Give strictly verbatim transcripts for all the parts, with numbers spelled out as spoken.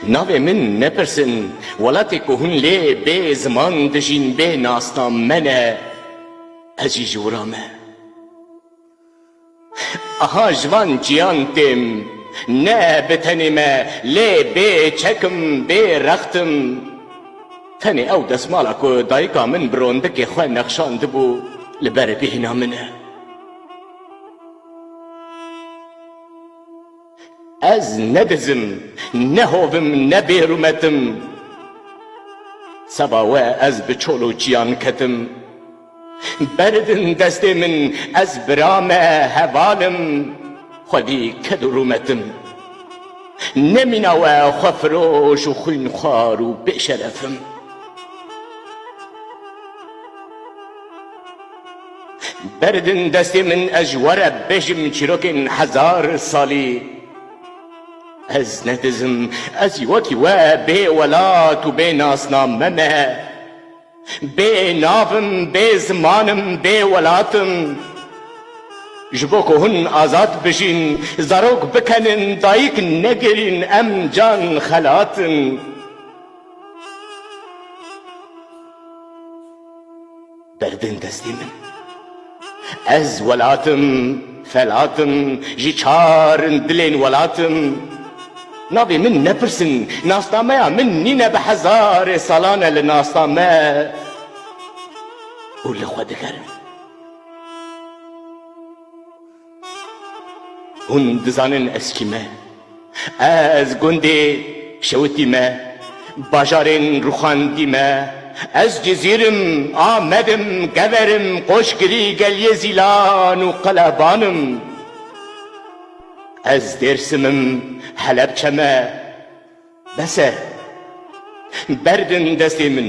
Navê min nepirsin, welatê ku hûn lê bê ziman dijîn, bê nasname ne, ez jî ji wira me. Aha ji van çiyan têm, ne bi tenê me, lê bê çek im, bê rext im. Tenê ew desmala ku dayika min bi rondikê xwe nexşandibû, li ber bêhna min e. Ez ne diz im, ne hov im, ne bêrûmet im. Seba we ez bi çol û çiyan ketim. Berdin destê min, ez bira me, heval im, xwedî ked û rûmet im. Ne mîna we xwefiroş û xwînxwar û bêşeref im. Berdin destê min, ez ji we re bêjim çîrokên hezar salî. Ez ne diz im, ez jî wekî we bê welat û bê nasname me. Bê nav im, bê ziman im, bê welat im. Ji bo ku hûn azad bijîn, zarok bikenin, dayik negirîn, em can xelat in. Berdin destê min. Ez welat im, felat im, ji çar dilên welat im. Navê min nepirsin, nasnameya min nîne, bi hezarê salan e li nasname û li xwe digerim. Hûn dizanin ez kî me? Ez gundê Şewitî me, bajarên rûxandî me. Ez Cizîr im, Amed im, Gever im, Qoşgirî, Geliyê Zîlan û Qeleban im. Ez Dêrsim im, Helebçe me. Bes e. Berdin destê min.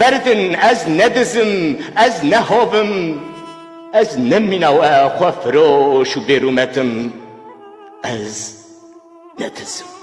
Berdin, ez ne diz im, ez ne hov im. Ez ne mîna we xwefiroş û bêrûmet im. Ez ne diz im.